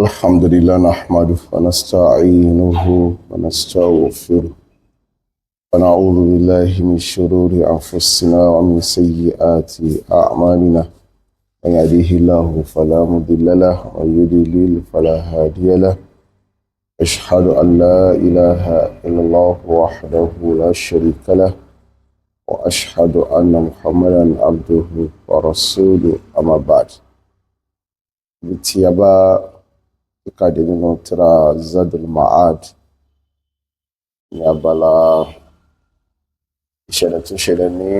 الحمد لله نحمده ونستعينه ونستغفره ونعوذ بالله من شرور أنفسنا ومن سيئات أعمالنا، من يهده الله فلا مضل له ومن يضلل فلا هادي له. أشهد أن لا إله إلا الله وحده لا شريك له، وأشهد أن محمدا عبده ورسوله. أما بعد، ibi tí a bá kíkàdé nínú tírà Zadul Ma'ad ní abala ìṣẹ̀lẹ̀ tó ṣẹlẹ̀ ní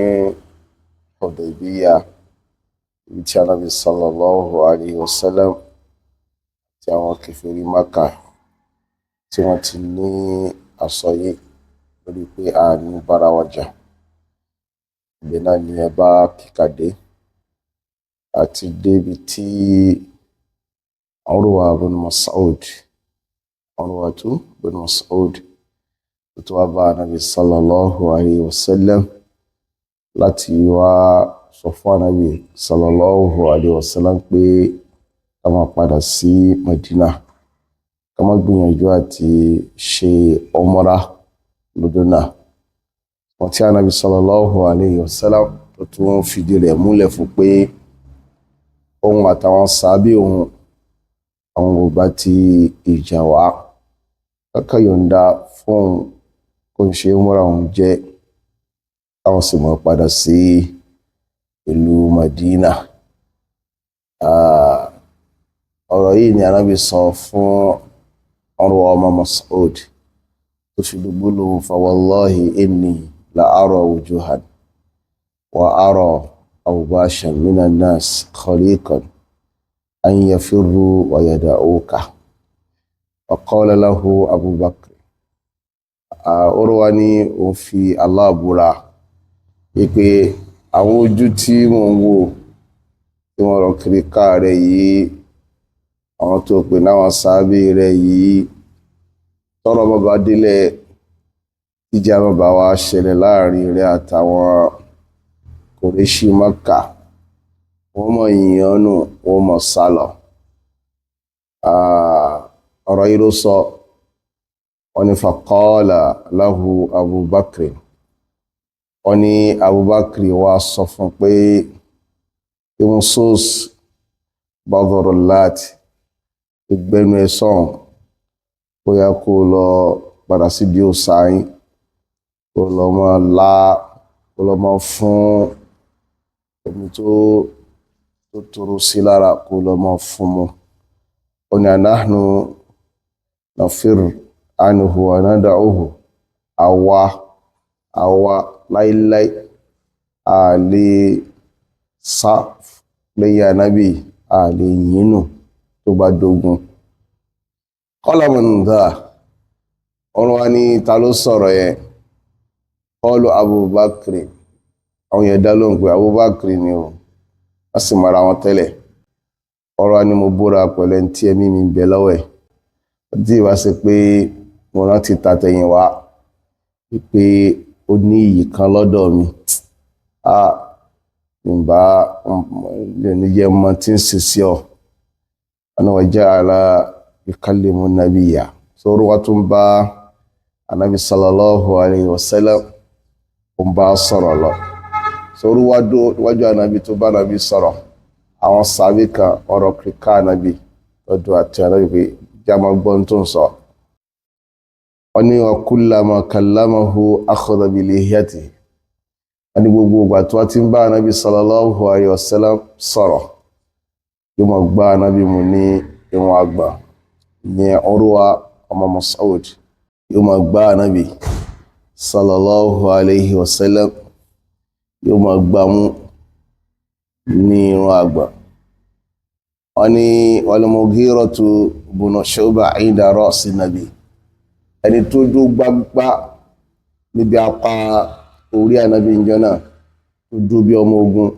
Hudaybiyah, ibi tí Ànábì sallallahu alayhi wa sallam àti àwọn kèfèrí Mákà tí wọ́n ti ní àsọyé lórí pé a ní bára wa jà. Ibẹ̀ náà ni ẹ bá kíkàdé àti débi tí Urwa bin Mas'ud, Urwatu bin Mas'ud, tó wá bá Ànábì sallallahu alayhi wa sallam láti wá sọ fún Ànábì sallallahu alayhi wa sallam pé ká máa padà sí Madina, ká má gbìyànjú àti ṣe umrah lọ́dún náà. Wọ́n tí Ànábì sallallahu alayhi wa sallam tó tún fìdí rẹ̀ múlẹ̀ fún pé òun àtàwọn sàábì òun, àwọn ò bá ti ìjà wá, kákà yọ̀ǹda fún kó ń ṣe umrah òun jẹ́, káwọn sì máa padà sí ìlú Madina. Ọ̀rọ̀ yìí ni Ànábì sọ fún Urwa ọmọ Mas'ud tó fi gbólóhùn fa wallahi inni la ara wujuhan wa ara awbashan minan nas khaliqan an yafirru wa yada'uka. Wa qala lahu Abu Bakr. Urwa ní òun fi Allah búra wípé àwọn ojú tí mò ń wò tí wọ́n rọ kiri ká rẹ̀ yìí, àwọn tó pè náwọn sábẹ́ rẹ̀ yìí, tọ́rọ̀ bá bá délẹ̀, ìjà bá bá wa ṣẹlẹ̀ láàrin rẹ̀ àtàwọn Kùrẹ́ṣì Mákà, wọ́n mọ̀ yìnyín nù, wọ́n mọ̀ sálọ. Ọ̀rọ̀ yìí ló sọ. Wọ́n ní faqala lahu Abubakar, wọ́n ní Abubakar wá sọ fún pé imusos badọrọláti ìgbẹ́nu ẹ̀ sọ̀hún, bóyá kó lọ padà síbi òòṣà yín, kó lọ máa lá, kó lọ máa fún omi tó toro sí lára, kó lọ máa fún mu. Ó ní anahnu nafir anhu wa nada'uhu, àwa láíláí a lè sá lẹ́yìn Ànábì, a lè yínú tó bá dógún. Qala man dha, wọ́n wá ní ta ló sọ̀rọ̀ yẹn? Qalu Abubakar. Àwọn yẹn dá lóhùn pé Abubakar ni o, wọ́n sì mara wọn tẹ́lẹ̀. Ọ̀rọ̀ ni mo búra pẹ̀lú ẹni tí ẹ̀mí mi ń bẹ lọ́wọ́ ẹ̀, tí ìwá ṣe pé mo rántí tàtẹ̀yìn wá pé ó ní iyì kan lọ́dọ̀ mi, a nígbà ní jẹ́ mọ tí ń ṣe sí ọ. Wọn wọ́n ja'ala yukallimu nabiyya sọ̀rọ̀ wa tún bá Anabi sallallahu alayhi wa sallam, ó ń bá sọ̀rọ̀ lọ sọ̀rọ̀ wájú Anabi tó bá Anabi sọ̀rọ̀. Àwọn sàbí kan ọ̀rọ̀ kíríkà Anabi lọ́dọ̀ àti Anabi pé jámọ́ gbọ́n tó ń sọ. Wọ́n ní wa kullama kallamahu akhadha bi lihiyatihi, wọ́n ní gbogbo ìgbà tó wá ti ń bá Anabi sallallahu alayhi wa sallam sọ̀rọ̀, yóò máa gbá Anabi mu ní irun àgbà. Ìyẹn Urwa ọmọ Mas'ud yóò máa gbá Anabi sallallahu alayhi wa sallam, yóò máa gbá mú ní irun àgbà. Wọ́n ní wal Mughiratu bunu Shu'ba inda ra'si nabi, ẹni tó dó gbágbá níbi apá orí Ànábì ìjọ náà, tó dó bí ọmọ ogun,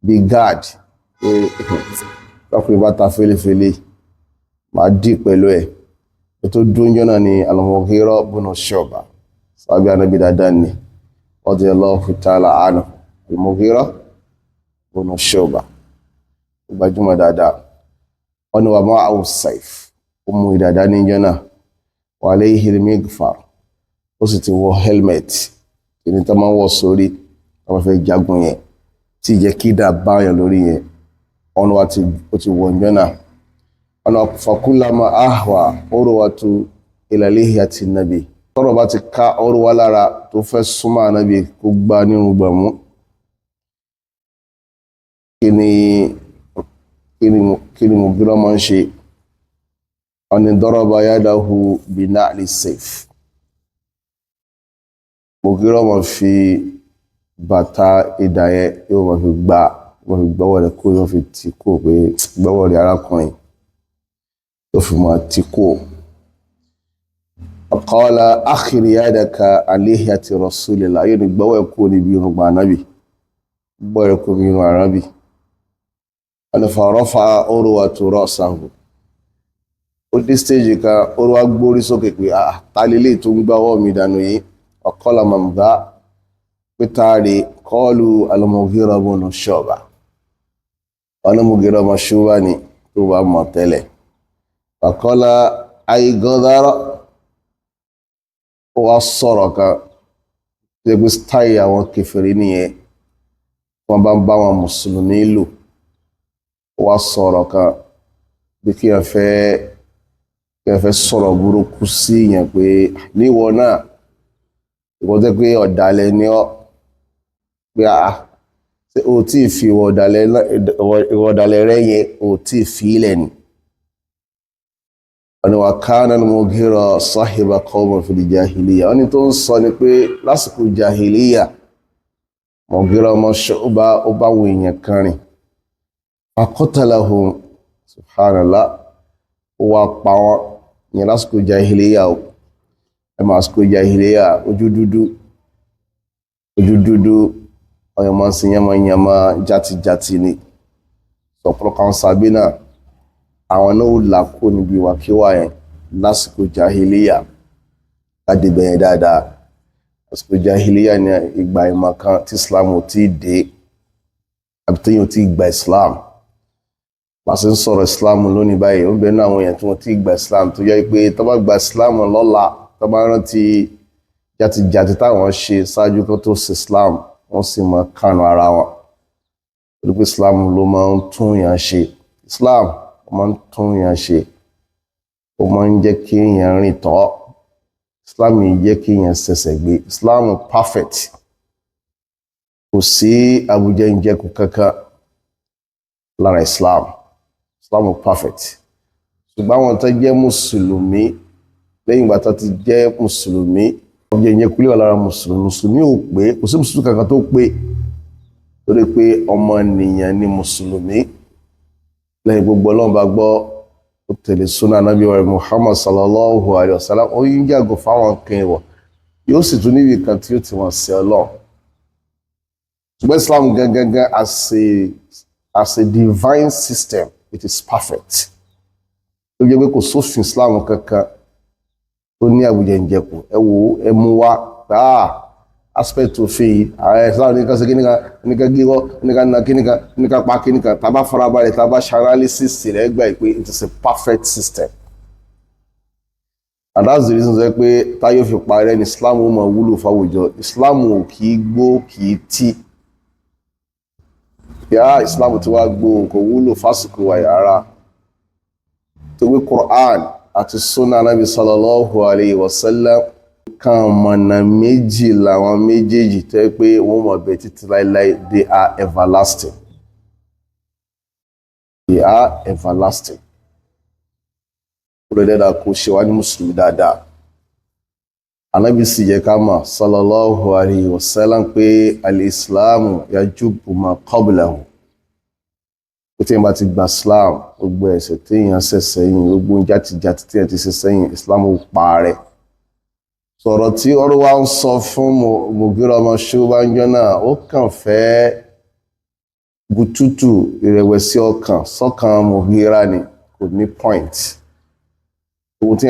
bí guard, pé tọkùnrin bá ta fẹ́lẹ́fẹ́lẹ́, máa dì pẹ̀lú ẹ̀. Tó dó ìjọ náà ni al-Mughira bunu Shu'ba, sábẹ́ Ànábì dáadáa ni, radiyallahu ta'ala anhu. al-Mughira bunu Shu'ba gbajúmọ̀ dáadáa. Wọ́n ní wà ma'ahu sayf, ó mú ìdàdá níjọ́ náà, wa alayhi al-mighfar, ó sì ti wọ helmet ìní tó máa ń wọ̀ sórí tó máa fẹ́ jagun yẹn, tí ìjẹ́ kí dà báyàn lórí yẹn. Wọ́n wá ti ó ti wọ̀ níjọ́ náà. Wọ́n ní fakullama ahwa Urwatu ila lihiyati nabi, tọ́rọ̀ bá ti ká Urwa lára tó fẹ́ súnmọ́ ànábì kó gbá nínú gbàmú. Kí ni Mugira máa ń ṣe? Wọ́n ní daraba yadahu bina'li sayf, Mugira máa fi bàtà idà yẹn, yóò máa fi gbá, máa fi gbọ́wọ́ rẹ̀ kó, yóò fi tì kó pé gbọ́wọ́ rẹ̀ arákùnrin, yóò fi máa tì kó. Qala akhir yadaka an lihiyati rasulillah, yóò ní gbọ́wọ́ ẹ̀ kó níbi irùngbọ̀n ànábì, gbọ́wọ́ ẹ̀ kó níbi irun ànábì. Wọ́n ní farafa'a Urwatu ra'sahu, ó dé stage kan, Urwa gbórí sókè pé, ah, ta lélẹ̀ tó ń gbáwọ́ mi dànù yìí? Qala man dha, pé táàrí? Qalu al-Mughira ibn Shu'ba. Wọ́n ní Mughira ọmọ Shu'ba ni tó bá mọ̀ tẹ́lẹ̀. Qala ay ghadara, ó wá sọ̀rọ̀ kan tó yẹ pé style àwọn kèfèrí nìyẹn, wọ́n bá ń bá wọn mùsùlùmí lò. Ó wá sọ̀rọ̀ kan bí kí wọ́n fẹ́ sọ̀rọ̀ burúkú sí yẹn pé níwọ náà, ìwọ tẹ́ pé ọ̀dàlẹ̀ ni ọ́, pé àá ṣé o tí ì fi ìwọ ọ̀dàlẹ̀ rẹ yẹn, o tí ì fi ilẹ̀ ni. Wọ́n ní wa kana al-Mughira sahiba qawmin fil jahiliya. Wọ́n ní tó ń sọ ni pé lásìkò jahiliya, Mughira ọmọ Shu'ba ó bá àwọn èèyàn kan rìn, faqatalahum, subhanallah, ó wá pa wọ́n ní lásìkò jahiliya o. Ẹ máa àsìkò jahiliya, ojú dúdú, ojú dúdú, ọyọ máa ń sin yánmọ́yánmọ́, játijàti ni. Ọ̀pọ̀lọpọ̀ àwọn sàbí náà, àwọn náà ó là kó níbi ìwàkiwà yẹn lásìkò jahiliya. Láti bẹ̀yẹn dáadáa, àsìkò jahiliya ní ìgbà ìmọ̀ kan tí Islam ò tí ì dé, àbí téèyàn ò tí ì gba Islam. Pàṣẹ ń sọ̀rọ̀ Islam lónìí báyìí, ó ń bẹ ní àwọn èèyàn tí wọ́n ti gba Islam tó yẹ pé tó bá gba Islam lọ́la, tó bá rántí játijàti táwọn ṣe ṣáájú kó tó ṣe Islam, wọ́n sì mọ kánú ara wọn. Torí pé Islam ló máa ń tún yàn ṣe. Islam ó máa ń tún yàn ṣe, ó máa ń jẹ́ kí èèyàn rìn tọ́. Islam yìí jẹ́ kí èèyàn ṣẹ̀ṣẹ̀ gbé. Islam perfect, kò sí àbújẹ́njẹ́kù kankan lára Islam. Islam perfect. Ṣùgbọ́n àwọn tó jẹ́ mùsùlùmí, lẹ́yìn ìgbà tó ti jẹ́ mùsùlùmí, àbújẹ́njẹ́kù lè wà lára mùsùlùmí. Mùsùlùmí ò pé, kò sí mùsùlùmí kankan tó pé, torí pé ọmọnìyàn ni mùsùlùmí. Lẹ́yìn gbogbo Ọlọ́run bá gbọ́, ó tẹ̀lé súnà Nábì wa Muhammad sallallahu alayhi wa sallam, ó yín yàgò fáwọn nǹkan ìwọ̀, yóò sì tún níbi kan tí ó ti wọ́n sí Ọlọ́run. Ṣùgbọ́n Islam gangan as a divine system, it is perfect. Ó jẹ́ pé kò sófin Islam kankan tó ní àbújẹ̀ǹjẹ̀kù. Ẹ wò ó, ẹ mú wá aspect òfin yìí, àwọn Islam ní ká ṣe kíníkan, níkan gígọ́, níkan na kíníkan, níkan pa kíníkan. Tá a bá farabalẹ̀, tá a bá ṣe analysis rẹ̀, gbà pé it is a perfect system, and that's the reason sọ pé táyọ̀ fi parẹ́ ní Islam ó máa wúlò fáwùjọ. Islam ò kì í gbó, kì í tí yá. Islam tí wàá gbó, kò wúlò fásìkò wà yàrá tó gbé Quran àti sunnah Nabi sallallahu alayhi wa sallam kan. Mọ̀nà méjì làwọn méjèèjì tó yẹ pé wọ́n mọ̀ bẹ́ẹ̀ títí láéláé. They are everlasting, they are everlasting. Olùdẹ́dà kò ṣe wá ní mùsùlùmí dáadáa. Anábì sì yẹ ká mọ̀ sallallahu alayhi wa sallam pé al-islamu yajubu ma qablahu, pé tí èèyàn bá ti gba Islam, gbogbo ẹ̀ṣẹ̀ téèyàn ṣẹ̀ sẹ́yìn, gbogbo játijàti téèyàn ti ṣe sẹ́yìn, Islam ó parẹ́. Sọ̀rọ̀ tí ọ̀rọ̀ wa ń sọ fún Mugira ọmọ Ṣóbánjọ́ náà, ó kàn fẹ́ bututu ìrẹ̀wẹ̀sì ọkàn sọ́kàn Mugira ni, kò ní point. Gbogbo tí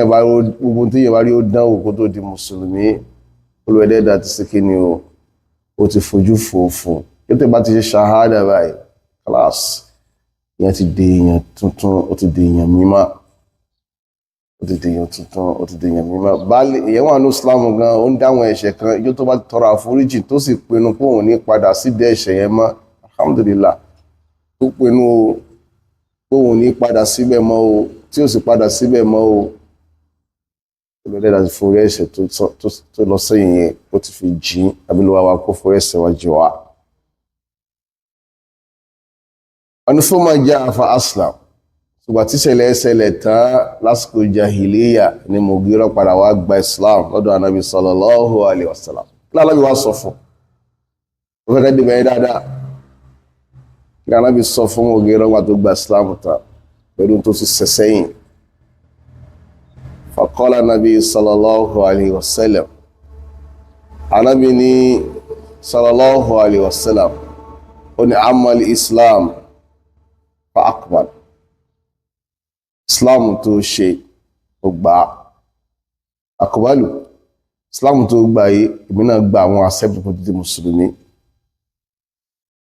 yẹn bá rí ó dánwò kó tó di mùsùlùmí, Olùwẹ̀dẹ́dà ti ṣe kí ni o, ó ti fojú fò fún. Yóò tẹ́ bá ti ṣe ṣahada báyìí, class. Ìyẹn ti di èèyàn tuntun, ó ti di èèyàn mímọ́, ó ti di èèyàn tuntun, ó ti di èèyàn mímọ́. Báàlì èèyàn wà ní Islam gan, ó ń dáwọn ẹ̀ṣẹ̀ kan, ijó tó bá tọrọ àforíjì tó sì pinnu pé òun ní padà sídìí ẹ̀ṣẹ̀ yẹn mọ́, alhamdulillah, tó pinnu pé òun ní padà síbẹ̀ mọ́ o, tí ó sì padà síbẹ̀ mọ́ o, olùdẹ́dà ti forí ẹ̀ṣẹ̀ tó lọ sẹ́yìn yẹn, ó ti fi jìn abiluwa wa kó forí ẹ̀ṣẹ̀ wa jì wá. Ọ̀nà fún ma jẹ́ àfa aslam, ṣùgbọ́n tí ṣẹlẹ̀ ṣẹlẹ̀ tán lásìkò jahiliya ni Mugira padà wá gba Islam lọ́dọ̀ anabi sallallahu alayhi wa sallam. Kí alábi wá sọ fún ó fẹ́ kẹ́ dìbẹ̀ yẹn dáadáa. Kí alábi sọ fún Mugira wà tó gba Islam tán pẹ̀lú tó ti ṣẹ̀ sẹ́yìn? Faqala nabi sallallahu alayhi wa sallam, anabi ní sallallahu alayhi wa sallam, ó ní amal Islam fa akbar, Islam tó ṣe ó gbà, akọbálù Islam tó gbà yìí, èmi náà gba àwọn accept kò títí mùsùlùmí.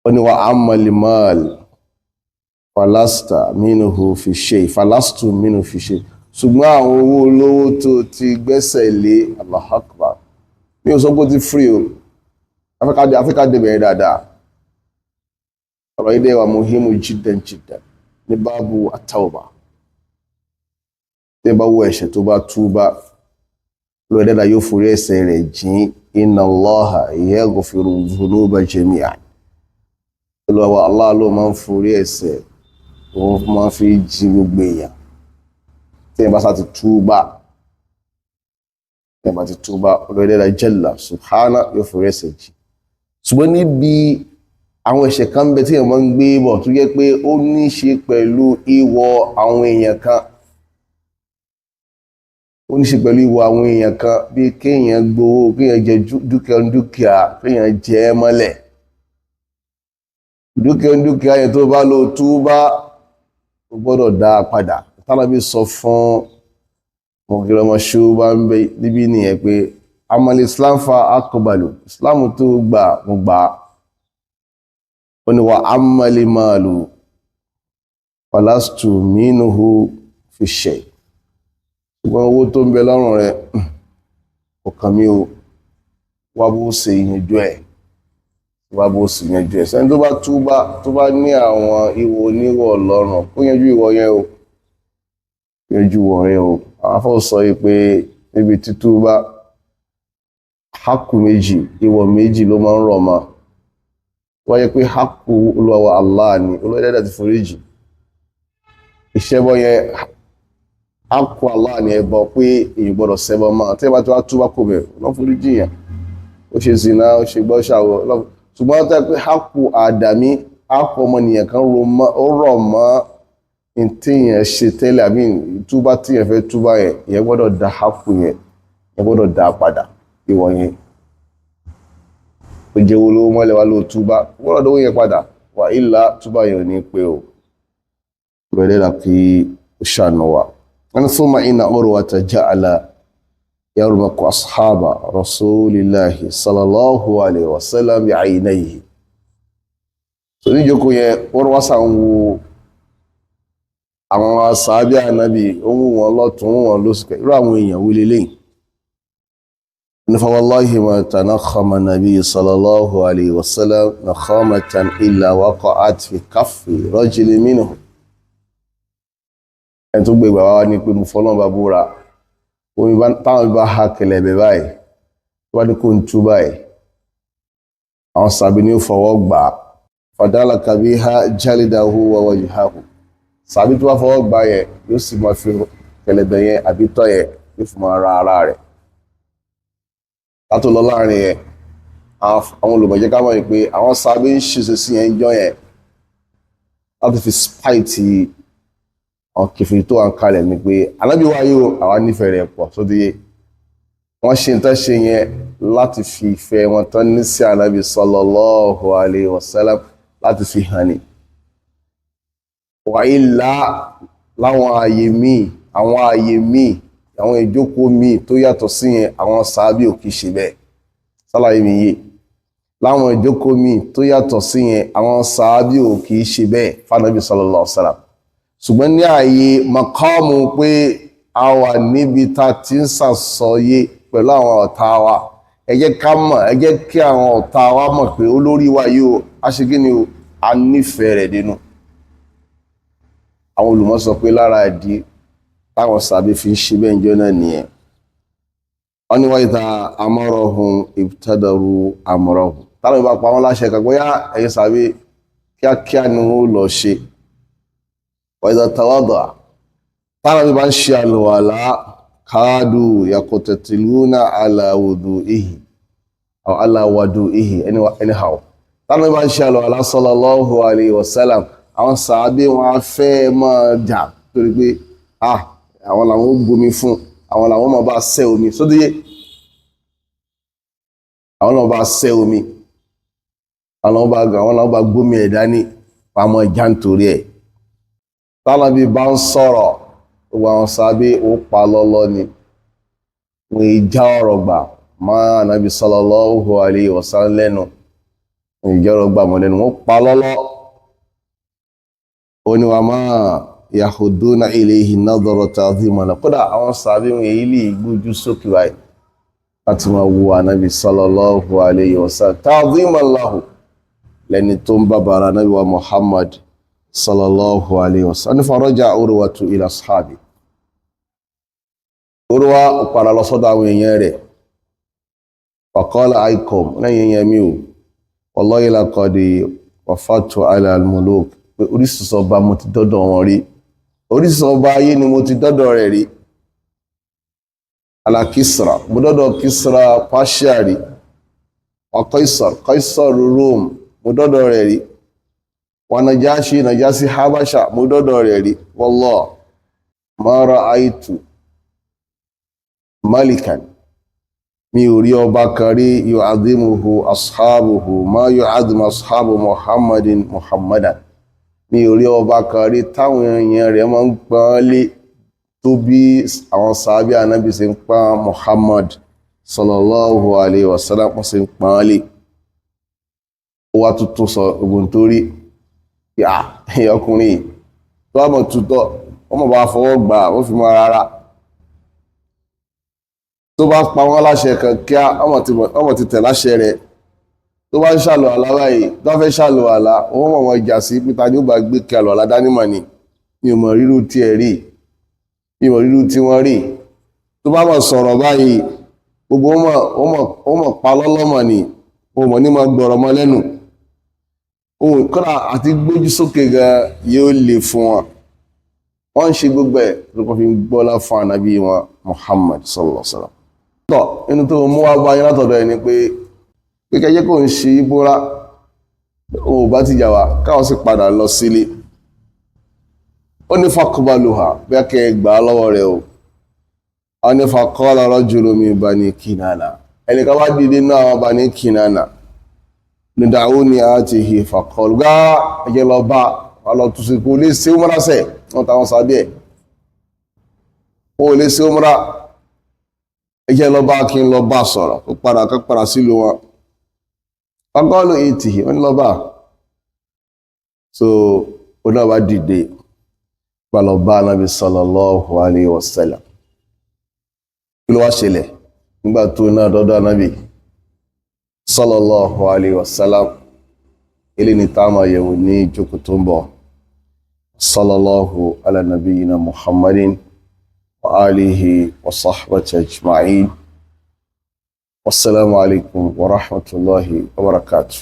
Ó ní wa amal mal falasta minhu fi shay, falastu minhu fi shay, ṣùgbọ́n àwọn owó olówó tó ti gbẹ́sẹ̀ lé, Allahu Akbar, mi ò sọ pé ó ti free o. Afẹ́ká débẹ̀rẹ̀ dáadáa, ọ̀rọ̀ yìí dẹ̀ wà muhimu jiddan jiddan ní báàbù at-tawba. Tí ẹ bá wo ẹ̀ṣẹ̀ tó bá túbá, lórí dẹ́dà yóò forí ẹ̀ṣẹ̀ rẹ̀ jìn. Inna Allaha yaghfiru dhunuba jami'an, Olúwa Allah ló máa ń forí ẹ̀ṣẹ̀, òun máa ń fi jìn gbogbo èèyàn tí ẹ bá sá ti túbá. Tí ẹ bá ti túbá, olórí dẹ́dà jalla subhana yóò forí ẹ̀ṣẹ̀ jìn. Ṣùgbọ́n níbi àwọn ẹ̀ṣẹ̀ kan ń bẹ tí èèyàn máa ń gbé bọ̀ tó jẹ́ pé ó ní í ṣe pẹ̀lú ìwọ àwọn èèyàn kan, ó ní í ṣe pẹ̀lú ìwọ àwọn èèyàn kan, bí kéèyàn gbowó, kéèyàn jẹ dúkìá dúkìá, kéèyàn jẹ ẹ́ mọ́lẹ̀, dúkìá dúkìá yẹn tó bá lò túbá, ó gbọ́dọ̀ dá a padà. Tálábí sọ fún Mugira ọmọ Shu'ba ń bẹ níbí nìyẹn pé amal Islam fa akọbalù, Islam tó gbà mo gbà á. Ó ní wa amali maalu falastu minhu fi shay, ṣùgbọ́n owó tó ń bẹ lọ́rùn rẹ̀ kò kàn mí o, wá bó ṣe yanjú ẹ̀, wá bó ṣe yanjú ẹ̀. Sẹ́ni tó bá túbá, tó bá ní àwọn ìwọ oníwọ̀ lọ́rùn, kó yanjú ìwọ yẹn o, yanjú ìwọ rẹ o. Àwọn afọ́ sọ yìí pé níbi títúbá, hákù méjì, ìwọ méjì ló máa ń rọ̀ mọ́. Wáyé pé hákù Olúwa Allah ni Olúwa dẹ́dà ti foríjì ìṣẹ́bọ yẹn, hákù Allah ni ẹbọ pé èyí gbọ́dọ̀ ṣẹbọ mọ́. Tí ẹ bá ti wá túbá kò bẹ̀ lọ́ foríjì yẹn, ó ṣe zina, ó ṣe gbọ́ ṣàwọ̀. Ṣùgbọ́n tó yẹ pé hákù àdàmí, hákù ọmọnìyàn kan ó rọ̀ mọ́ tíyẹn ṣe tẹ́lẹ̀ àbí túbá tíyẹn fẹ́ túbá yẹn, ìyẹn gbọ́dọ̀ da hákù yẹn, ìyẹn gbọ́dọ̀ dá padà ìwọ yẹn. Ó jẹ́ owó lówó mọ́lẹ̀ wá ló túbá, gbọ́dọ̀ dówó yẹn padà, wà ìlà túbá yẹn ò ní pé o. Bẹ̀rẹ̀ rà kí ó ṣàánú wa. Wọ́n ní thumma inna Urwata ja'ala yarmaqu ashaba rasulillahi sallallahu alayhi wa sallam bi'aynayhi. So ní ìjókòó yẹn, wọ́n wá sàn wo àwọn sàábí ànábì, ó wù wọn lọ́tún, ó wù wọn lósì, irú àwọn èèyàn wí lélẹ́yìn. Fawallahi ma tanakhama nabi sallallahu alayhi wa sallam nakhamatan illa waqa'at fi kaffi rajulin minhum. Ẹni tó gbé ìgbà wá ní pé mo fọlọ́n bá búra, omi táwọn bá ha kẹlẹ̀bẹ̀ báyìí, tó bá ní kó ń tú báyìí, àwọn sàbí ní ó fọwọ́ gbà á, fadalaka biha jalidahu wa wajhahu. Sàbí tó bá fọwọ́ gbà yẹn, yóò sì máa fi kẹlẹ̀bẹ̀ yẹn àbí tọ́ yẹn, yóò fi máa ra ara rẹ̀. Látò lọ láàrin yẹn, àwọn olùmọ̀jẹ́ ká mọ̀ ní pé àwọn sàbí ń ṣèṣe sí yẹn jọ yẹn láti fi spite àwọn kèfèrí tó wà ń kalẹ̀ ni pé Ànábì wa yóò àwa nífẹ̀ẹ́ rẹ̀ pọ̀ sódì yé. Wọ́n ṣe ń tán ṣe yẹn láti fi ìfẹ́ wọn tán ní sí Ànábì sallallahu alayhi wa sallam láti fi hàn ní. Wà ilá láwọn ààyè míì, àwọn ààyè míì, àwọn ìjókòó míì tó yàtọ̀ sí yẹn, àwọn sàábì ò kìí ṣe bẹ́ẹ̀. Sálàyé mi yé. Láwọn ìjókòó míì tó yàtọ̀ sí yẹn, àwọn sàábì ò kì í ṣe bẹ́ẹ̀ fánàbí sallallahu alaihi wasallam. Ṣùgbọ́n ní ààyè maqamu pé a wà níbi ta ti ń sàsọyé pẹ̀lú àwọn ọ̀tá wa, ẹ jẹ́ ká mọ̀, ẹ jẹ́ kí àwọn ọ̀tá wa mọ̀ pé olórí wa yìí o, a ṣe kí ni o, a nífẹ̀ẹ́ rẹ̀ dénú. Àwọn olùmọ̀ sọ pé lára ìdí táwọn sàbí fi ń ṣe bẹ́ẹ̀ ń jọ náà nìyẹn. Wọ́n ní wa idha amarahum ibtadaru amrahum, táwọn ìbá pa wọ́n láṣẹ kan bóyá ẹ̀yin sàbí, kíákíá ni wọ́n lọ ṣe. Wa idha tawadda, táwọn ìbá ń ṣe àlùwàlá, káàdù yaqtatiluna ala wudu'ihi aw ala wadu'ihi, anyhow, táwọn ìbá ń ṣe àlùwàlá sallallahu alayhi wa sallam, àwọn sàábé wọn á fẹ́ máa jà torí pé ah, àwọn làwọn ó gbomi fún, àwọn làwọn máa bá sẹ́ omi sódìyẹ, àwọn làwọn bá sẹ́ omi, àwọn làwọn bá gbómi ẹ̀ dání pamọ́ ìjà nítorí ẹ̀. Tánàbí bá ń sọ̀rọ̀, gbogbo àwọn sàábé ó pa lọ́lọ́ ni, wọ́n ìjà ọ̀rọ̀ gbà máa Ànábì sallallahu alayhi wa sallam lẹ́nu, wọ́n ìjà ọ̀rọ̀ gbà mọ́ lẹ́nu, wọ́n pa lọ́lọ́. Ó ní wa máa yahuduna ilayhi nadhara ta'dhima, kódà àwọn sàábé wọn èyí lè gbójú sókè báyìí láti máa wo Ànábì sallallahu alayhi wa sallam ta'dhiman lahu, lẹ́ni tó ń bàbàrà Ànábì wa Muhammad sallallahu alayhi wa sallam. Ní faraja Urwatu ila ashabi, Urwa padà lọ sọ́dọ̀ àwọn èèyàn rẹ̀. Faqala aikom, lẹ́yìn èèyàn mi ò, wallahi laqad wafatu ala al-muluk, pé oríṣiríṣi ọba mo ti dọ́dọ̀ wọn rí, oríṣiríṣi ọba ayé ni mo ti dọ́dọ̀ rẹ̀ rí. Ala Kisra, mo dọ́dọ̀ Kisra Persia rí, wa Kaisar, Kaisar Rome, mo dọ́dọ̀ rẹ̀ rí, wa Najashi, Najashi Habasha, mo dọ́dọ̀ rẹ̀ rí. Wallah ma ra'aytu malikan, mi ò rí ọba kan rí, yu'adhimuhu ashabuhu ma yu'adhimu ashabu Muhammadin Muhammadan, mi ò rí ọba kan rí táwọn èèyàn rẹ̀ máa ń pọ́n lé tó bí àwọn sàábí ànábì ṣe ń pọ́n Muhammad sallallahu alayhi wa sallam ṣe ń pọ́n lé. Ó wá tuntun sọ ogun tó rí yà ọkùnrin tó wà mọ̀ tutọ́, wọ́n mọ̀ bá fọwọ́ gbà, wọ́n fi mọ́ rárá, tó bá pa wọ́n láṣẹ kan kíá, ọmọ ti tẹ̀ láṣẹ rẹ̀. Tó bá ń ṣàlù àlá báyìí, tó fẹ́ ṣàlù àlá, wọ́n mọ̀ wọ́n jà sí pípa ní ó bá gbé kí àlù àlá dání mọ̀ ni. Mi ò mọ̀ rírú tí ẹ rí, mi ò mọ̀ rírú tí wọ́n rí. Tó bá mọ̀ sọ̀rọ̀ báyìí, gbogbo wọ́n mọ̀ pa lọ́lọ́mọ̀ ni, wọ́n mọ̀ ní mọ̀ gbọ̀rọ̀ mọ́ lẹ́nu. Ohun kọ́ra àti gbójú sókè gan yóò le fún wọn. Wọ́n ń ṣe gbogbo ẹ̀ tó kọ́ fi ń gbọ́lá fún ànábì wọn Muhammad sallallahu alaihi wasallam. Tọ́ inú tó mú wá bá yín látọ̀dọ̀ ẹni pé pé kẹjẹ́ kò ń ṣe ìbúra, òun ò bá ti jà wá, káwọn sì padà lọ sílé. Ó ní faqbaluha, bí a kẹ́ gbà á lọ́wọ́ rẹ̀ o. Ó ní faqala rajulun min bani Kinana, ẹnìkan bá dìde náà àwọn bani Kinana ní da'uni atihi faqalu, gbá ẹjẹ́ lọ bá wà lọ tún sí kó lè ṣe umra sẹ̀, wọ́n táwọn sábẹ́ ẹ̀ ó lè ṣe umra, ẹjẹ́ lọ bá kí n lọ bá sọ̀rọ̀ kó padà, kó padà sílùú wọn. Faqalu itihi, wọ́n ní lọ bá. So ó náà bá dìde bá lọ bá Ànábì sallallahu alayhi wa sallam. Kí ló wá ṣẹlẹ̀ nígbà tó náà dọ́dọ̀ Ànábì sallallahu alayhi wa sallam? Ilé ní táàmà yẹ̀wò ní ìjókòó tó ń bọ̀. Sallallahu ala nabiyyina Muhammadin wa alihi wa sahbihi ajma'in. Wassalamu alaikum wa rahmatullahi wa barakatuh.